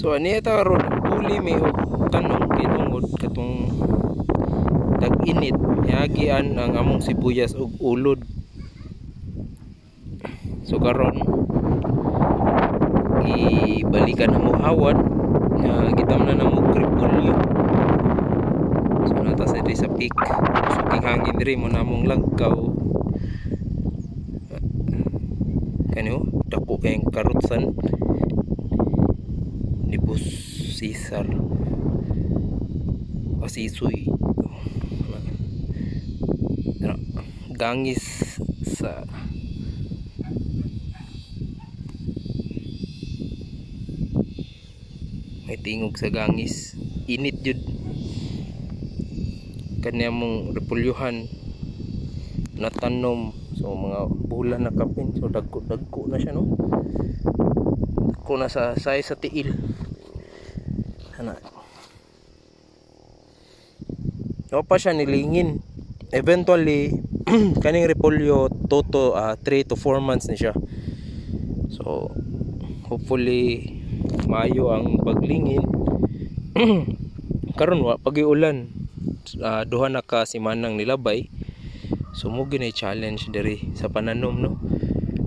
So ani ta karon puli mi og tanong kay tungod katong tag-init niagian ang among sibuyas og ulod. So karon ibalikan na mo hawad nga gitamnan na mo repolyo. So nata sa diri sa peak, suking hangin diri mo namong lagkaw. Kani oh, dako kayong karutsan ni Boss Cesar Asisoy. Gangis sa may tingog sa gangis, init jud kanya mong repulyuhan natanom. So mga bulan na kapin, so dagko na siya, no, dagko na sa size sa tiil. Ana no pa siya nilingin. Eventually kaning repolyo toto 3 to 4 months ni siya. So hopefully maayo ang paglingin. Karon wa pag-ulan, duha na ka simanang nilabay. So mo gini challenge diri sa pananom, no,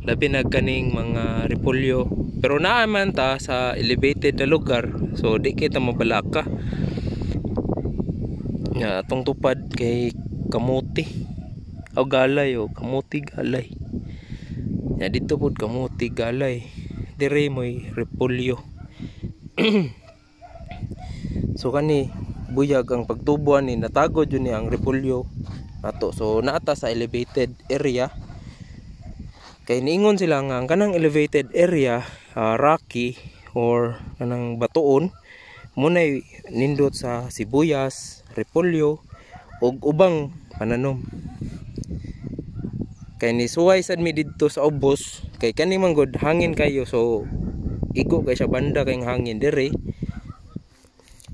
labi na kaning mga repolyo. Pero naa man ta sa elevated na lugar, so di kita mabalaka nga atong tupad kay kamuti o galay, o kamuti galay. Ya dito pod kamuti galay, dire moy repolyo. So kani buyag ang pagtubo ani, natago jud ni ang repolyo nato. So naata sa elevated area kay niingon sila nga ang kanang elevated area, rocky or kanang batuon, munay nindot sa sibuyas, repolyo ug ubang pananom. Kay nisuway sad mi didto sa ubos kay kani man gud hangin kayo, so igo kay siya banda kay hangin dire.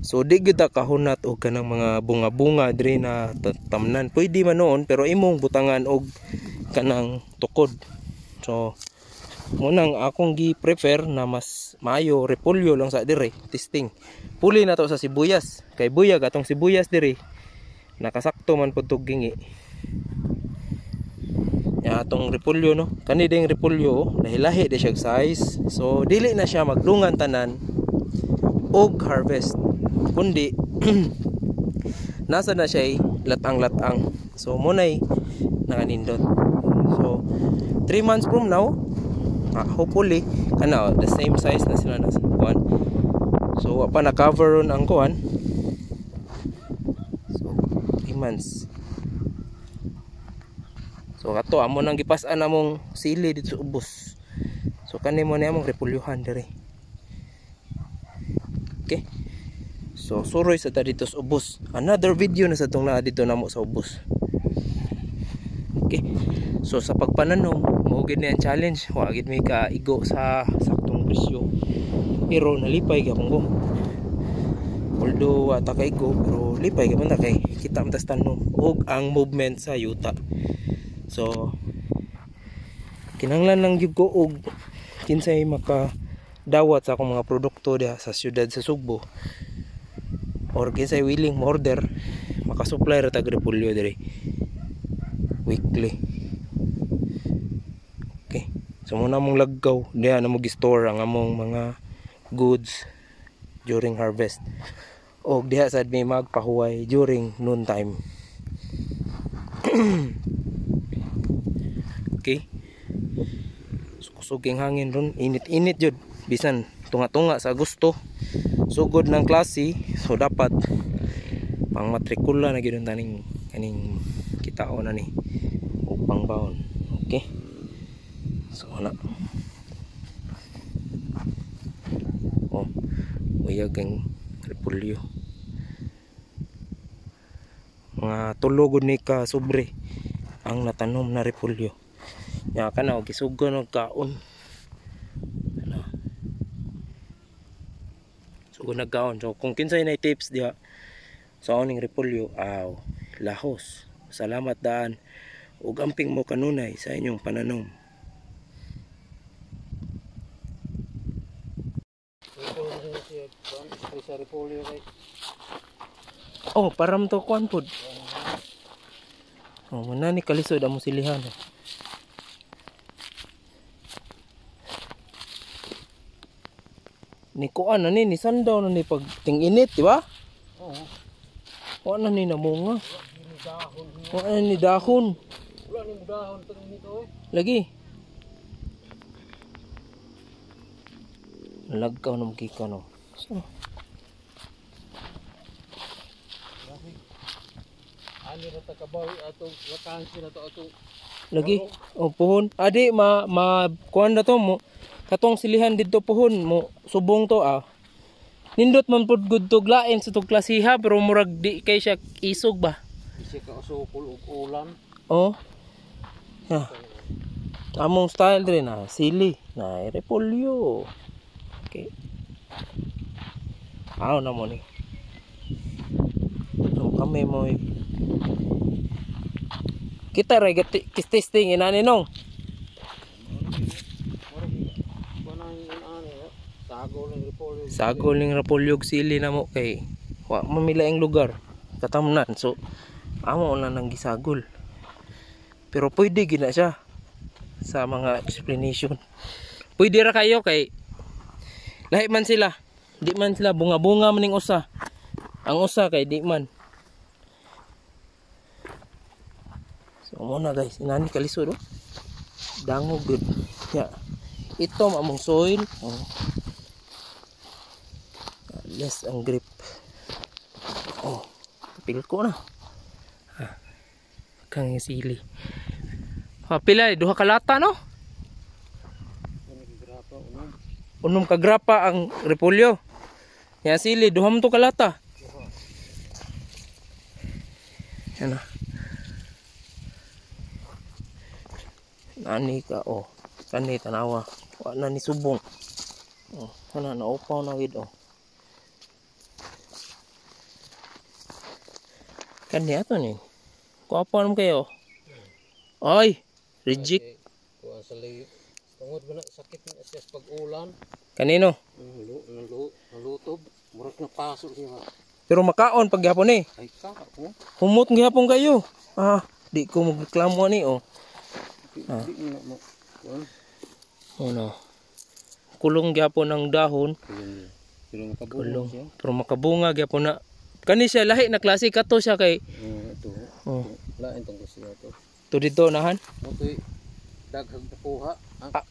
So di gyud ta kahunat og kanang mga bunga-bunga dire na tamnan. Pwede man noon pero imong butangan og kanang tukod. So munang akong gi-prefer na mas maayo repolyo lang sa dire, testing. Puli na to sa sibuyas kay buyag atong sibuyas dire, nakasakto man pud tog gingi. Ya atong repolyo, no, kani ding repolyo lahi-lahi di siya size. So dili na siya magdungan tanan og harvest, kundi nasa na siya latang-latang. So munay nakanindot. So 3 months from now, hopefully kana the same size na sila na kuan. So wa pa na cover ron ang kuan. So 3 months. So kato amo nang gipas-an among sili dito sa ubos. So kani mo ni among repulyuhan diri. Okay. So suroy sa ta dito sa ubos. Another video na sa tong naa dito namo sa ubos. Okay. So sa pagpananom, mao gid ni ang challenge. Wa gid may kaigo sa saktong presyo. Pero nalipay gyapon ko. Although wa ta kaigo, pero lipay gyapon ta kay kita man tas tanom og ang movement sa yuta. So kinahanglan lang gyud ko og kinsay makadawat sa akong mga produkto diha sa siyudad sa Sugbo, or kinsay willing mo order, makasupply ra tag repolyo diri weekly. Okay. So muna mong lagkaw diha na mo gi-store ang among mga goods during harvest, og diha sad may magpahuway during noon time. Okay. So kusog ang hangin ron, init-init jud bisan tunga-tunga sa Agosto. Sugod ng klase, so dapat pang matrikula na gyud taning kaning kitaon na ni ug pangbaon. Okay. So ana. Oh, uyag ang repolyo. Mga tulo gud ni ka sobre ang natanom na repolyo. Nya kana og gisugon og kaon. Ano. Sugon nagkaon. So kung kinsay nay tips diha sa oning repolyo, aw lahos. Salamat daan ug amping mo kanunay sa inyong pananom. Oh, param to kuan pod. Oh, muna ni kalisod among silihan. Ni kuan na ni sundown na ni pag ting-init, di ba? Oo. Wa na ni namunga. Wa na ni dahon. Wala ni dahon tang nito eh. Lagi. Lagkaw na magkika no. So, Ani ra ta kabawi atong vakansi na to atong lagi. O puhon. Adi ma ma kuan na to mo. Katong silihan didto puhon mo subong to ah. Nindot man pud gud to lain sa tug klasiha pero murag di kay siya isog ba. Kasi ka usokol og ulan. Oh. Ha. Among style dre na sili na repolyo. Okay. Aw na mo ni. So kami mo kita ra testing inani nong. Sagol ning repolyo og sili na mo kay wa mamilaing lugar katamnan, so amo na nang gisagol. Pero pwede gina siya sa mga explanation. Pwede ra kayo kay lahi man sila. Di man sila bunga-bunga maning usa. Ang usa kay di man. So muna guys, inani kalisod oh. Dangog gud. Ya. Ito among soil. Oh. Less ang grip. Oh, kapil ko na. Ha. Kang sili. Ha, pila duha ka lata no? Unom ka grapa ang repolyo. Ya sili duha man to ka lata. Yan na. Nani ka oh. Kani tanawa. Wa na ni subong. Oh, kana na upaw na gid oh. Kani ato ni. Kuwapo naman kayo. Ay, reject. Kuan sa lay. Tungod man na sakit na siya sa pag-ulan. Kanino? Nalutob. Murag na paso siya. Pero makaon pag gihapon eh. Ay ka oh. Humot gihapon kayo. Ah, di ko magreklamo ani oh. Di na mo. Kuan. Ano? Kulong gihapon ang dahon. Pero makabunga Kulong. siya. Pero makabunga gihapon na. Kani siya lahi na klase kato siya kay. Ito. Oh. Lain tong siya to. To dito nahan. Mo to'y daghang nakuha.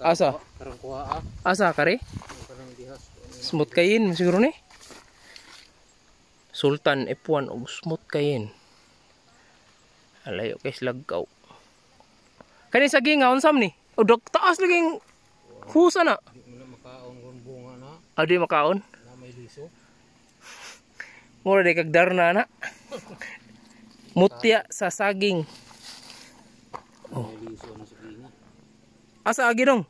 Asa? Karang kuha ah. Asa kare? Karang dihas. Smooth kayin siguro ni. Sultan F1 og smooth kayin. Alayo kay slagkaw. Kani sa ginga unsam ni? O dok taas laging husa na. Di mo na makaon kung bunga na. Ah, di makaon. Na may liso. Mura di kag darna na. Mutya sa saging. Oh. May liso na sa ginga. Asa agi dong?